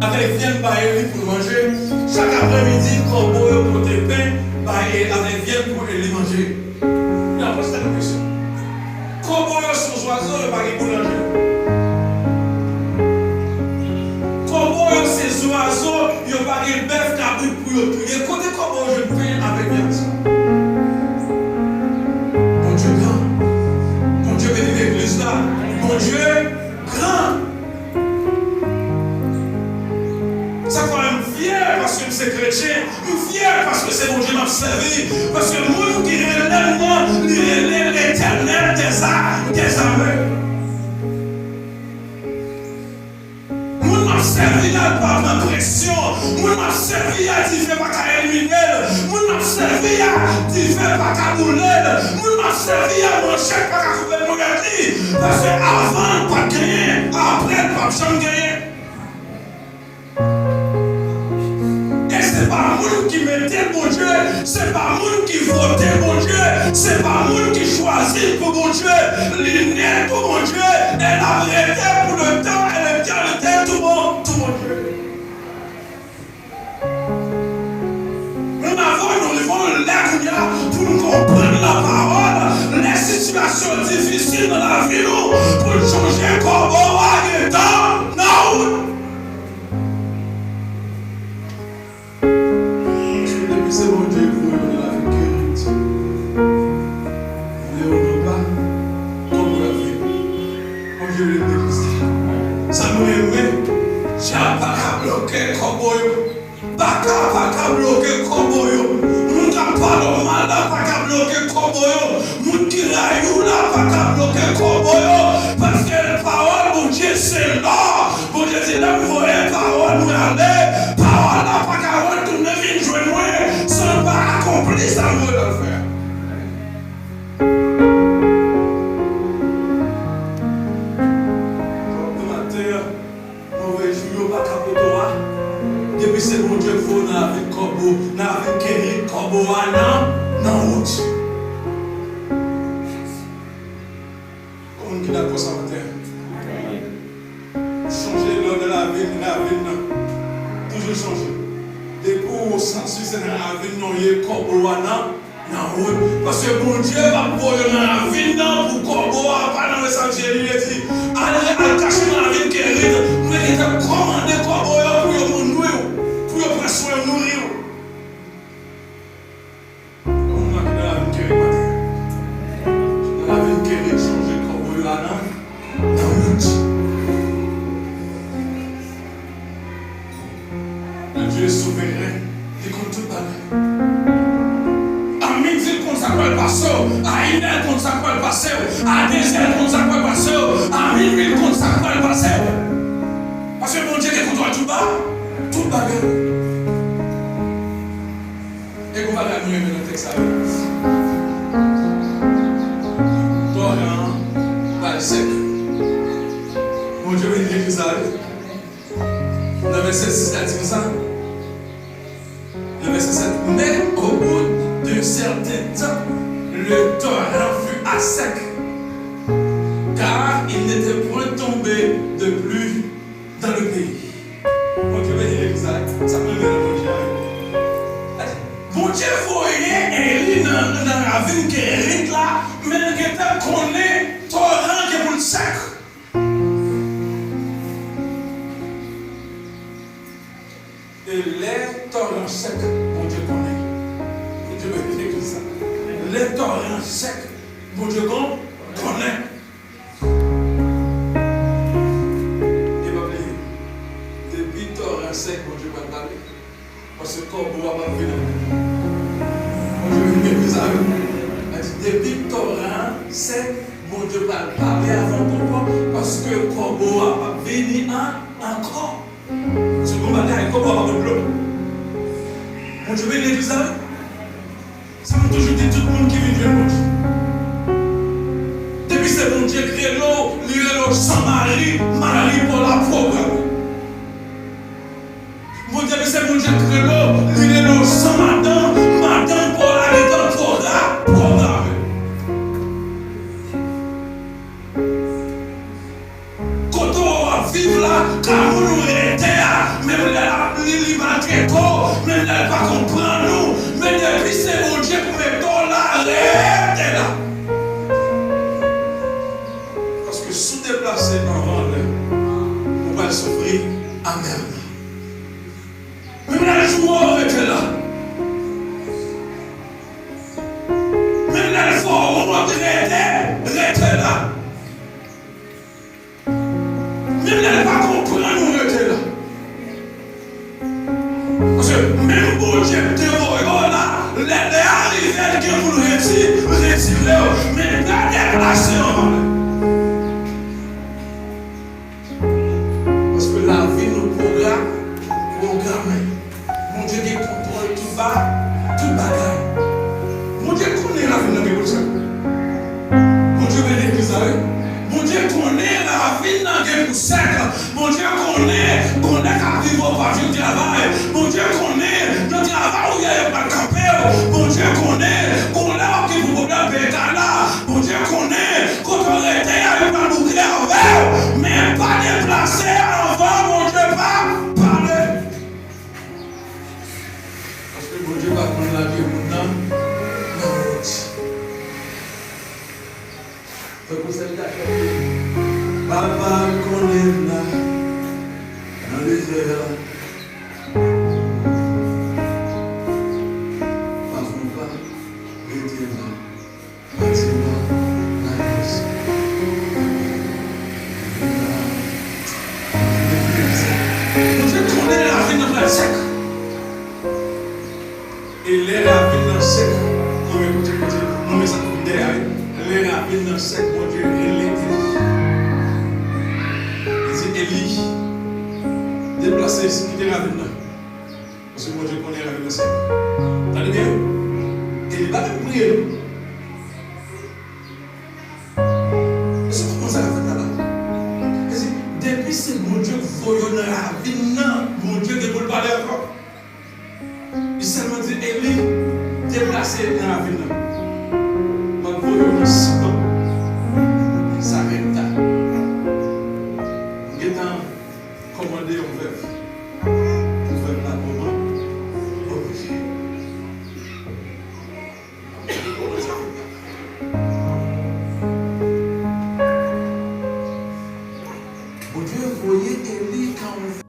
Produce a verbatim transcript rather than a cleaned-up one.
avèk vyann ba Eli pou l manje. Chak aprèmidi, kòbo yo pote pen ba Eli avèk vyann pou Eli manje. Nan, poze tèt nou kesyon. Kòbo yo se zwazo, yo pa gen boulanje. Kòbo yo se zwazo, yo pa gen bèf, kabrit pou yo touye. Kote kòbo yo jwenn pen avèk vyann sa? Bondye gran. Bondye beni legliz la. Bondye gran. Sa fè m fyè paske m se kretyen. M fyè paske se Bondye m ap sèvi. Paske moun ki rele m nan, li rele Letènèl dèza-, dèzame. Moun m ap sèvi a, l pa pran presyon. Moun m ap sèvi a, dife pa ka elimine l. Moun m ap sèvi a, dife pa ka boule l. Moun m ap sèvi a, manchèt pa ka koupe ponyèt li. Paske avan, l pa t genyen. Apre, l p ap janm genyen. E se pa moun ki mete Bondye, se pa moun ki vote Bondye, se pa moun ki chwazi l pou Bondye. Li nèt pou Bondye, e l ap rete pou le tan e letènite tou bon, tou Bondye. Menm avan nou rive yon lè kounye a pou n konprann lapawòl, lè sitiyasyon difisil nan lavi nou, pou n chonje kòbo a gentan nan wout. Paske depi se Bondye ki voye w nan lavi Kerit, vle ou non pa, kòbo yo ap vini. Bondye beni legliz la. Sa nou renmen, dyab pa ka bloke kòbo yo. Baka pa ka bloke kòbo yo. Moun k ap pale w mal la pa ka bloke kòbo yo. Moun ki rayi w la pa ka bloke kòbo yo. Paske pawòl Bondye se lò. Bondye di, lè m voye pawòl mwen ale, pawòl la pa ka retounen vin jwenn mwen san l pa akonpli sa m voye l al fè a. Donk, maten an, move jou yo pa ka pote w a. Depi se Bondye k voye w nan ravin kòbo, nan ravin Kerit, kòbo a nan, nan wout. Konbyen moun ki dakò sa maten an? Chanje lòd ravin, ravin nan. Toujou chanje. Depi w santi se nan ravin nan w ye, kòbo a nan, nan wout. Paske Bondye p ap voye w nan ravin nan pou kòbo a pa nan wout. Sa vle di, al, al kache nan ravin Kerit. Mwen gentan kòmande kòbo yo pou yo nouri w, pou yo pran swen w, nouri w. Yon moun ki nan ravin Kerit maten. Nan ravin Kerit, chanje kòbo yo a nan, nan wout. Le Dieu est souverain. Li konn tout bagay. A midi, l konn sa k pral pase w. A inè, l konn sa k pral pase w. A dezè, l konn sa k pral pase w. A minwi, l konn sa k pral pase w. Paske Bondye gen kontwòl tout ba-, tout bagay. E gon bagay mwen renmen nan tèks sa yo. Toran an pral sèk. Bondye beni legliz la, wi. Nan vèsè sis la di konsa, nan vèsè sèt, mais au bout d'un certain temps, le torrent fut à sec, car il n'était point tombé de pluie dans le pays. Bondye beni legliz la, sa mwen renmen nan Bondye a. Bondye voye Eli nan, nan ravin Kerit la, men l gentan konnen toran gen pou l sèk. E lè toran sèk, Bondye konnen. Bondye beni legliz la. Lè toran sèk, Bondye kon, konnen. E pa bliye, depi toran sèk, Bondye pral pale. Paske kòbo a p ap vin anko. Bondye vin gen bizari. Li di, depi toran an sèk, Bondye pral pale avan kòbo a, paske kòbo a p ap vini an, ankò. Se bon bagay, kòbo a p ap dlo. Bondye vin gen bizari. Sa m toujou di tout moun ki vin jwenn Bondye. Depi se Bondye k rele w, li rele w san mari, mari pa w la pwograme. Bondye, depi se Bondye k rele w, li rele w san madanm, madanm pa w la gentan pwogra-, pwograme. Kote w ap viv la, ka moun ou rete a, men mete w, menm lè l pa konprann ou, men depi se Bondye k mete w la, rete la. Paske si w deplase anvan lè, ou pral soufri amèman. Menm lè l joure w, rete la. Menm lè l fè w wont, rete, rete la. Menm lè l pa konprann ou, rete la. Paske menm Bondye k te voye w la, lè, lè a rive, l gen pou l reti-, retire w. Men pa deplase anvan lè. Paske lavi nou pwogra-, pwograme. Bondye gen kontwòl tout ba-, tout bagay. Bondye konnen ravin nan gen pou l sèk. Bondye konnen legliz la, wi. Bondye konnen ravin nan gen pou sèk. Bondye konnen, konnen k ap rive w p ap jwenn travay. Bondye konnen, nan travay ou ye, yo pral kanpe w. Bondye konnen, konnen w ap gen pou pwoblèm peye kay la. Bondye konnen, kote w rete a, yo pral boukle avè w. Men pa deplase anvan Bondye pa pale. Paske Bondye pa konn lage moun nan nan wont. Tankou sèvitè a chante, Papa m konnen m la nan dezè a. Pafon pa rete la. Bati mwen nan lòs. Bondye konnen ravin nan pral sèk. E lè ravin nan sèk, mwen menm kote, kote, mwen menm sa k vin dèyè a, wi. Lè ravin nan sèk, Bondye rele Eli. Li di, Eli, deplase, kite ravin nan. Paske Bondye konnen ravin nan sèk. Tande byen, wi. Eli pa menm priye, non. Èske w konprann sa k ap fèt la la? Li di, depi se Bondye k voye w nan ravin nan, Bondye gen pou l pale avè w.